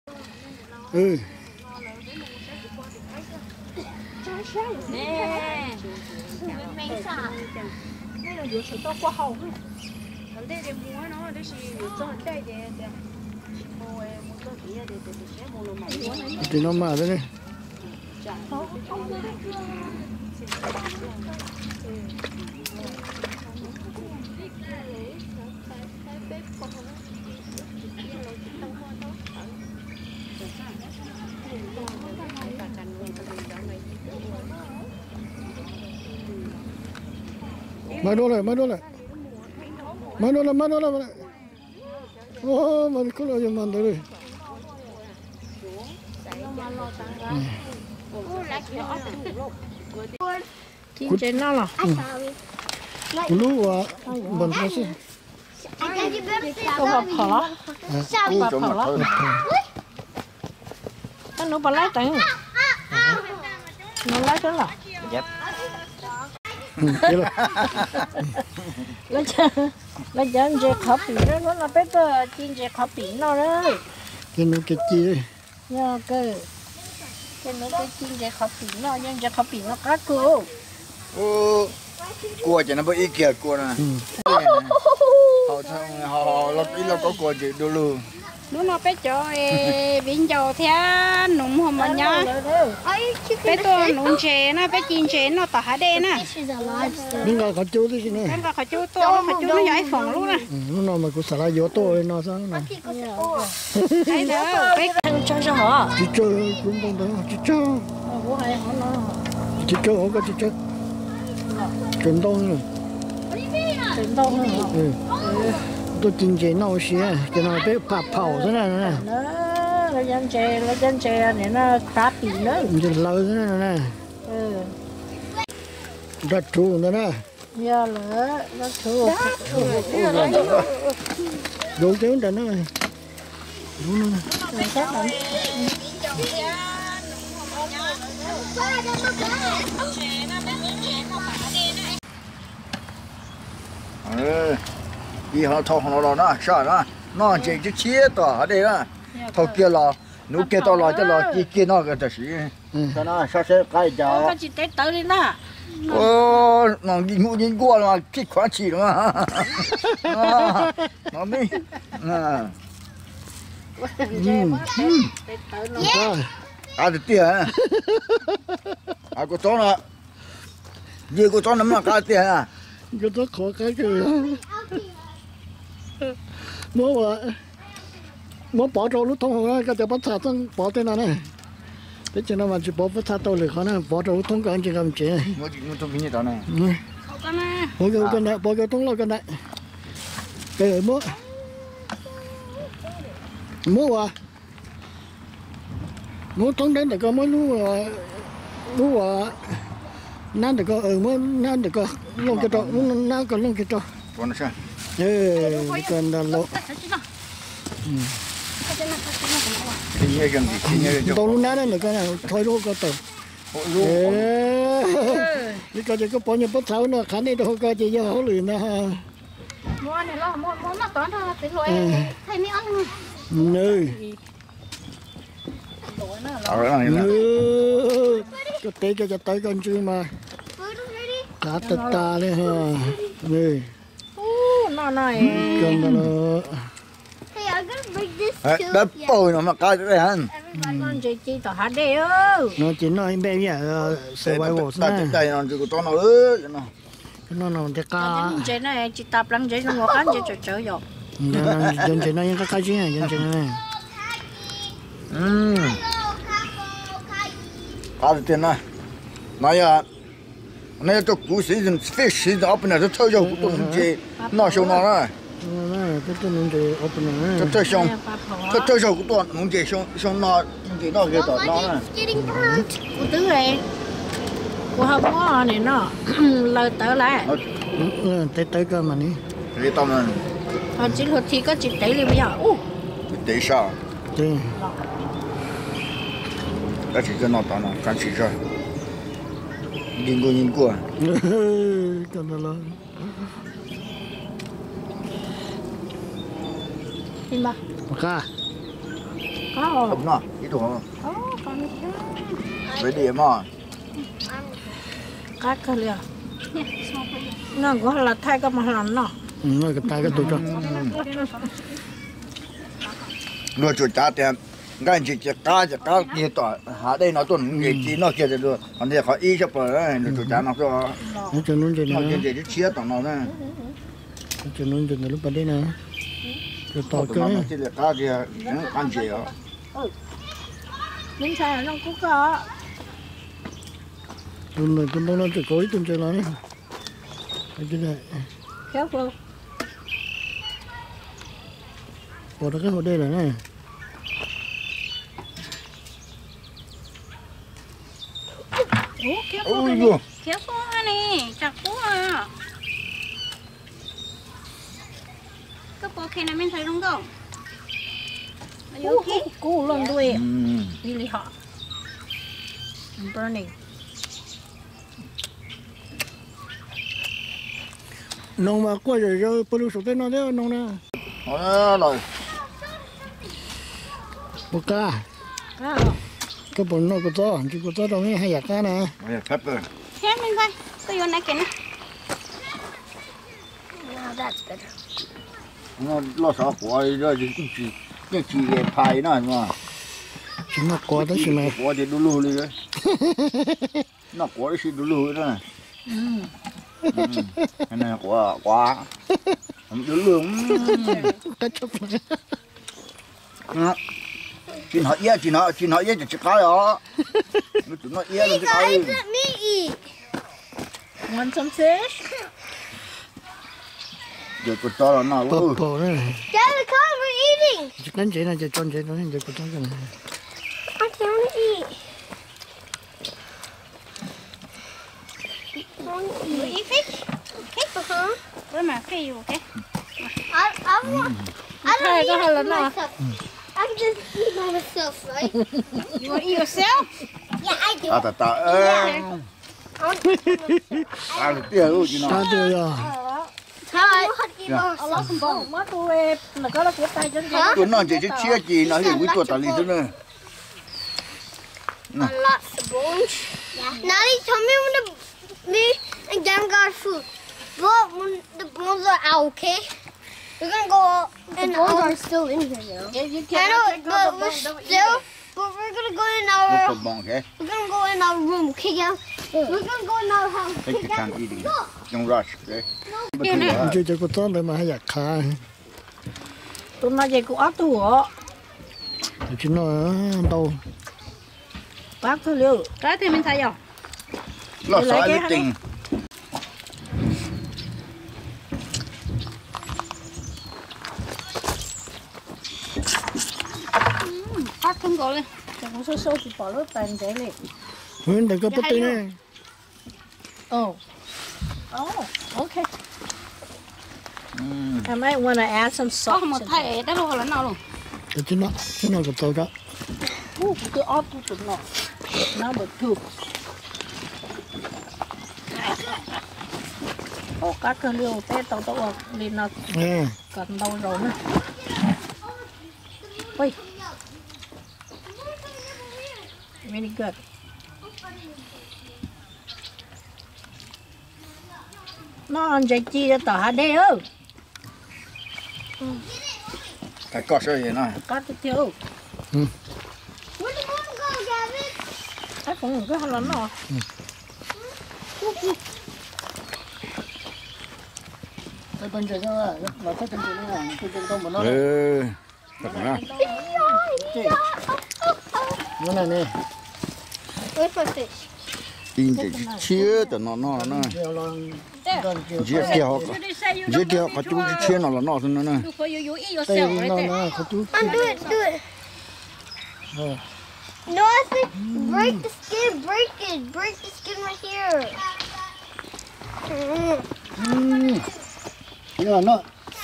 Tim no mas ne. Maj dua lawm, maj dua lawm. Maj dua lawm, maj dua lawm. Mas koj los yog mas ntawd li. Ci ntses noj los? Kuv lub uas npam ntho xwb. Koj pom phom los? Pom phom los? Koj nuv pom laib teev. Nuv laib xwb los? Lawv cov ntses qhov pim na, hnub no peb tuaj ci ntses qhov pim noj na. Ces nuv kev ci. Yog kawg. Ces nuv kev ci ntses qhov pim noj, yog ntses qhov pim no qab kawg. Kua ces no peb ib kiag kua na. Ib lauj kaub kua ces du lug. Hnub no peb cov viv ncaus thiab nus muag mos nyob, peb tuaj nuv ntses na, peb ci ntses noj tom hav dej na. Peb nqa qhov cub tib si na. Peb nqa qhov cub tuaj, qhov cub no yog iPhone lub na. Hnub no mas kuv xav lawv yuav tuaj li no xwb no. Tsis tsawg, kuv npau ntawd tsis tsawg. Tsis tsawg hov, koj tsis tsawg. Tsaws ntoo. Tuaj ci ntses noj ua si, ces no peb pham phaum xwb na. Lawv cov ntses, lawv cov ntses nim no tav pim na. Ntses hlawv xwb na. Dab rhuv ntawd na. Yog lawm, dab rhuv. Zoo tej nram no. Ci ho thauj hlo los na, saj na, noj ntses tshiab tshiab tom hav dej na. Thaum kiag los, hnub kiag tau los coj los ci kiag noj tam sim. Koj tsis tev tawv li ntag. No nkuaj nkuaj los khib khuav tshim los. No me. Qab tiag tiag. Kua txob no, yog kua txob no mas qab tiag. Kua txob qhuav qab kawg. Muab ua, muab pov rau lub thoob hauv, koj cov pob txha txeeb pov tej no na. Teb chaws no mas tsis pov pob txha tau lwm qhov na, pov rau lub thoob koj ntsis nqa mus tsev. Pov koj thoob loj koj ntawd. Muab, muab ua, muab thoob dawb ntawm koj, muab lub, lub uas nab ntawm koj, muab nab ntawm koj looj kiag rau, lub nab koj looj kiag rau. Koj nta los. Ntau lub nab ntawm koj, rho lub hauv koj tawm. Li ko ces koj pov nyuag pob txha no qhav nej rau hauv ko ces yog hauj lwm ntag. Nws, koj tev koj cov tawv koj ntswg mas qab tag tas li. Nws, koj ntawd los. Dawb paug no mas qab. Ntses ci tom hav dej. No ces noj ib npej viaj survival xwb na. Noj no nti qab. Ntses no tsis tas pleev ntses zoo nkaus qab ntses tsawv tsawv yom. Cov ntses no yeej qab qab zib, cov ntses no. Qab tiag na. No yog, no yog rau kuv season, fish season opener, thawj thawj zaug kuv tuaj nuv ntses noj xyoo no na. Thawj thawj xyoo, thawj thawj zaug kuv tuaj nuv ntses xyoo no, ci ntses noj kiag tom no na. Kuv twb, kuv ho muab nim no laws tawv lawm. Tev tawv koj mas ni. Ho tsis luag thi koj tsis tev li yog. Tev sab. Kab tsis txawj noj tod no, kab tsis txawj. Nki nkuaj nki nkuaj. Qab. Qab os. Ib tug. Qab kawg li os. No kuv los thaij koj mus hlo noj. Luag tsuas cav tias nqaij ntses ces qab ces qab kiag tom hav dej no tuaj, nqes ci noj kiag qhov ntej qhov ib sab plaws, luag tsuas cav no xwb. Noj kiag ntses tshiab tom no na. Ntses ntawm lub pas dej na, tos kawg. Qab kiag, qab ntses os. Tus ntoo no tseem kauv ib tug ntses los ne. Pom rau qab hauv dej lawm na. Khiav kub ne, tsam kub. Koj puas ok na me ntxhais zoo nkauj? Are you okay? Kub luaj ntuj, ib li hom. I'm burning. Noog mas quaj zom zaws pawg lug saum tej no thiab noog na. Puas qab? Koj puas noj kua txob? Ntsis kua txob rau me haj yam qab na. Thiab me ntxhais, koj yuav na kev na. Loj xov quav, yeej tsis phais no. Tsis noj quav tab sis mas quav ces du lug li. Noj quav tab sis du lug na. Quav, quav du lug. Tsis hnov iab, tsis hnov, tsis hnov iab ces tsis qab os. Tus noj iab no tsis qab. Want some fish? Ntses kua txob los noj. Tsis qab ntsev no ces tso ntsev rau ntses kua txob. You eat fish? Okay. Where my fish? Okay. I, I want, I don't eat it myself. I can just eat by myself, right? You want to eat yourself? Yeah, I do. Tuaj noj ntses tshiab tshiab ces no wb tuaj tas li xwb na. Natalie told me when the, me and John got food, but when the bones are out, okay? We're gonna go in our, I know, but we're still, but we're gonna go in our, we're gonna go in our room, okay, guys? We're gonna go in our house, okay, guys? Let's go. Ntses cov kua txob ntawd mas haj yam qab. Tus no ces kuv ob tug os. Tsis noj ntau. Qab kawg li. Qab tiag me ntxhais yom. Loj xov li tees. Qab kawg nkaus li. Ces kuv sau sau tsis pom lub tais ntsev li. Ntawm koj peb tw ne. Oh. Oh, okay. I might wanna add some salt. Koj mus thaij dab laug los noj los. Tib no kom tau rau. Kuv twb ob tug tus no. Number two. Ua qab kawg li, peb tau tau ua li no kom ntau zaus na. Really good. Noj ntses ci rau tom hav dej. Qab tiag tiag. Qab foom koj ho los noj. Ib ntses tshiab tam no noj na. Ntsiav kiag, ntsiav kiag qhov cub tshiab no los noj xwb na. No, I said break the skin, break it, break the skin right here.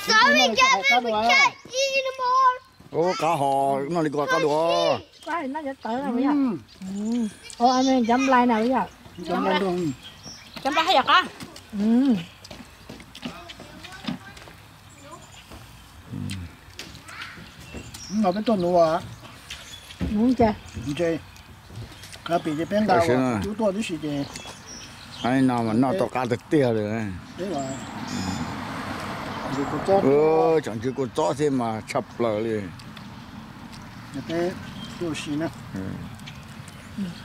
Sorry, Gavin, we can't eat anymore. Ua qab ho noj li ko qab dua. Cov nplai na, cov nplai haj yam qab. No peb tuaj nuv as. Ntse, qhov pim ces peb nqa ua cub tuaj tib si ces no mas noj tau qab tiag tiag li. Tseem ntsib kua txob thiab mas tshaj plaws li. Peb ua si na,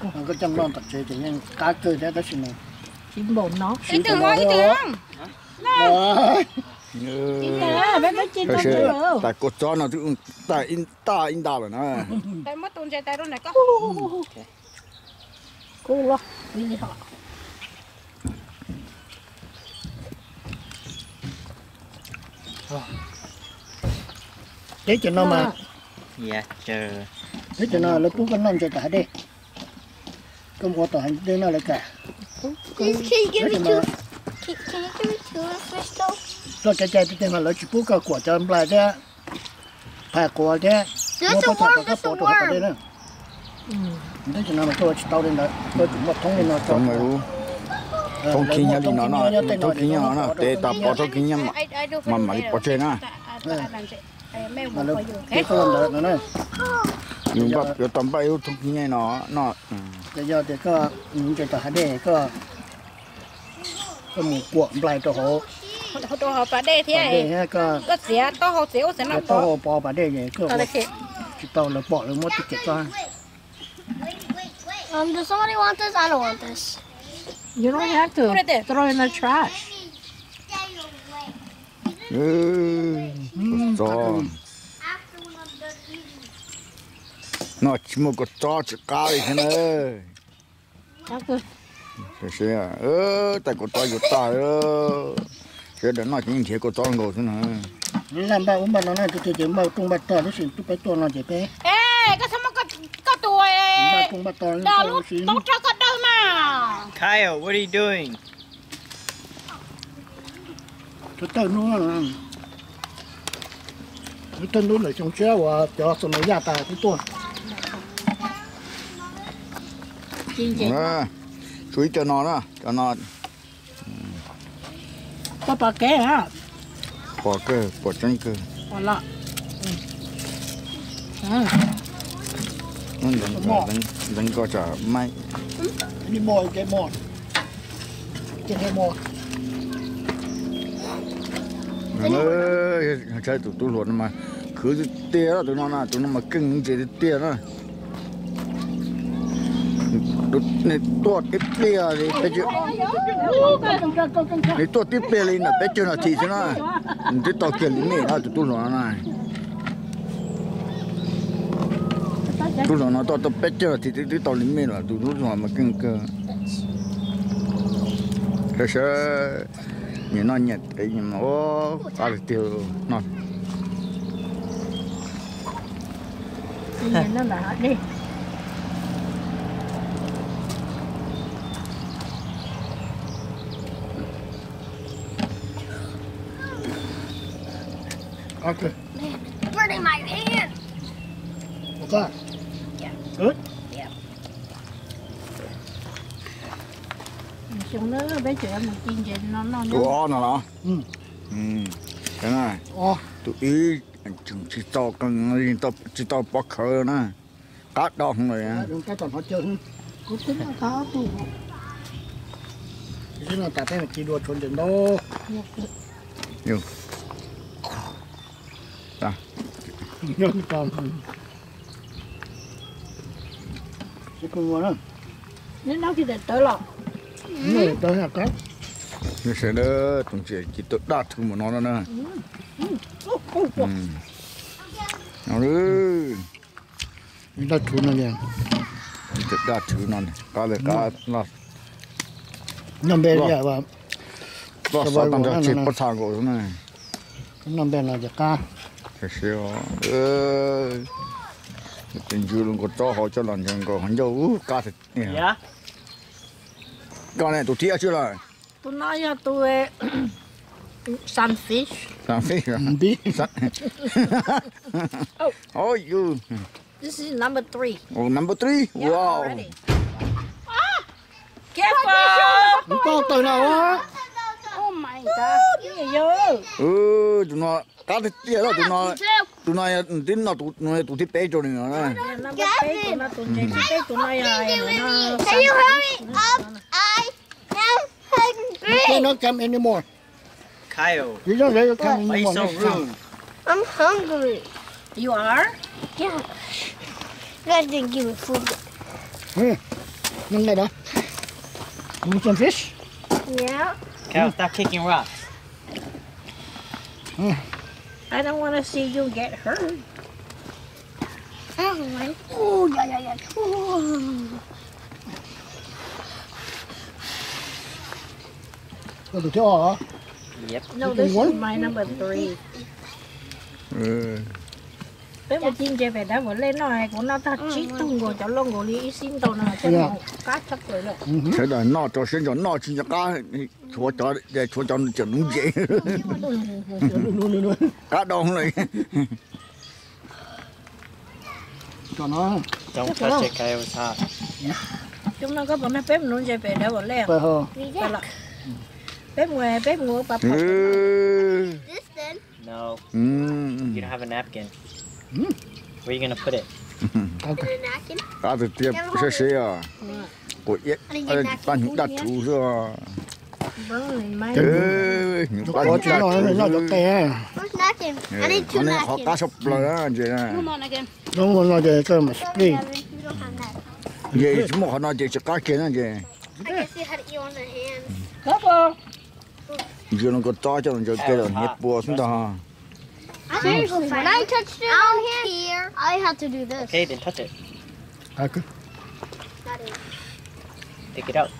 koj coj noj tom tsev ces yeej qab kawg thiab tab sis mas ib npaum no. Tab sis tas kua txob no twb tag ib nta lawm na. Teb cov no mas, teb cov no lawv pub koj noj ntses tom hav dej. Koj mus ua tom hav dej noj lawv kam. Txoj cai cai tiag tiag mas lawv tsis pub koj kuam cov nplai thiab phais quav thiab muab pob txha rau koj pov rau hauv pas dej na. Teb cov no mas koj ua tsis tau li ntawd, koj tsum muaj thoob li no rau. Thoob khib nyob li no, thoob khib nyob no, tes tas pov thoob khib nyob mas mam li pov tseg na. Ntawd no, yuav tau npaj ib lub thoob khib nyob no no. Yog tias koj mus ntses tom hav dej, koj mus kuam nplai rau hauv pas dej thiab, koj txiav taub hau txiav ub txiav no, taub hau pov pas dej ces koj tsis tau lawv pom lawv muab tib cem koj. Um, does somebody want this? I don't want this. You don't have to throw in the trash. Kua txob no tsis muaj kua txob tsis qab li thiab na. Tag kua txob yuav tag, sawv daws noj ces yeej nrhiav kua txob nkaus xwb na. Npaj ub npaj no na, tus twg ces npaj rooj npaj tog, tab sis twb peb tuaj no ces peb, koj txhob muab koj tus, npaj rooj npaj tog, lub taub rog koj dawb mas. Kyle, what are you doing? Thawj hnub, thawj hnub ntawm xyoo tshiab uas cov xos mas yaj tas twb tuaj. Tshuav ib co no na, cov no. Pom kev, pom kawg, pom tseeb kawg. Ntxeev koj tsam maib. Saib tus tub hluas no mas khwv tiag tiag, tus no na, tus no mas keej ntses tiag tiag na. Nws tuaj tib pliag li peb caug, nws tuaj tib pliag li ntawm peb caug nas this xwb na, nws twb tau kiag li mej na tus tub hluas no na. Tub hluas no tuaj tau peb caug nas this twb tau li mej lawm, tus tub hluas mas keej kawg. Sawv sawv nyias noj nyias tes, qab li tiag no. Okay. Man, it's burning my hand. What's that? Yeah. Good? Yeah. Xyoo no peb tseem yuav mus ci ntses no noj. Tus ob no los? Tus ib tseem tsis tau, tsis tau pov khawv na. Qab do hwv lawm. Tam peb ci dua tshuav ntses ntau. Sawv daws tus ntses ci tau daj thwv npaum no no na. Daj thwv no, daj thwv no qab li qab. Noj npe li loj xov tag nrho tseg pob txha nkaus xwb na. Noj npe no ces qab. Tus ntswg los nkaus tsob hauv coj los ntsees nkaus qhov ncauj, qab tiag tiag. Koj ne, tus thib ib tsi lawm? Tus no yog tus sunfish. Sunfish. This is number three. Oh, number three. Wow. Careful. Nws tau tawm lawm. Oh my God. Tus no qab tiag tiag, tus no. Tus no twb no, tus no yog tus thib peb rau nws no na. Can you hurry up? I am hungry. You cannot come anymore. Kyle, you don't let you come why you anymore so next time. Rude? I'm hungry. You are? Yeah. You guys didn't give me food yet. Mm. Nướng đây đó. You want some fish? Yeah. Kyle, stop kicking rocks. Mm. I don't want to see you get hurt. Oh, yeah, yeah, yeah. Ooh. Tus thib ob hả? Yep. No, this is my number three. Peb mus ci ntses pem dab vov lej noj, kuv noj tag tsib tug nkaus, cov loj nkaus li ib xib ntau no, qab tshaj plaws lawm. Sawv daws noj rau siab ntso noj tsis nco qab, tshuav cov, tshuav cov tseem nuv ntses. Qab dau lawm. Don't touch it, Kyle, it's hot. Cov no koj puas nrog peb mus nuv ntses pem dab vov lej? Peb mus, peb mus ua pa phom. No. You don't have a napkin. Where you gonna put it? Qab tiag tiag, siab siab os. Quav iab, paj hnyuv daj rhuv xwb os. Hnyuv paj hnyuv daj rhuv xwb. Qhov qab sab plaws na ntses na. Ces tsis muaj qhov no ces tsis qab kiag na ces. Ntsia no koj txob coj los ntsaws kiag los hniav pua xwb ntag. Seriously, when I touch it on here, I have to do this. Okay, then touch it. Take it out.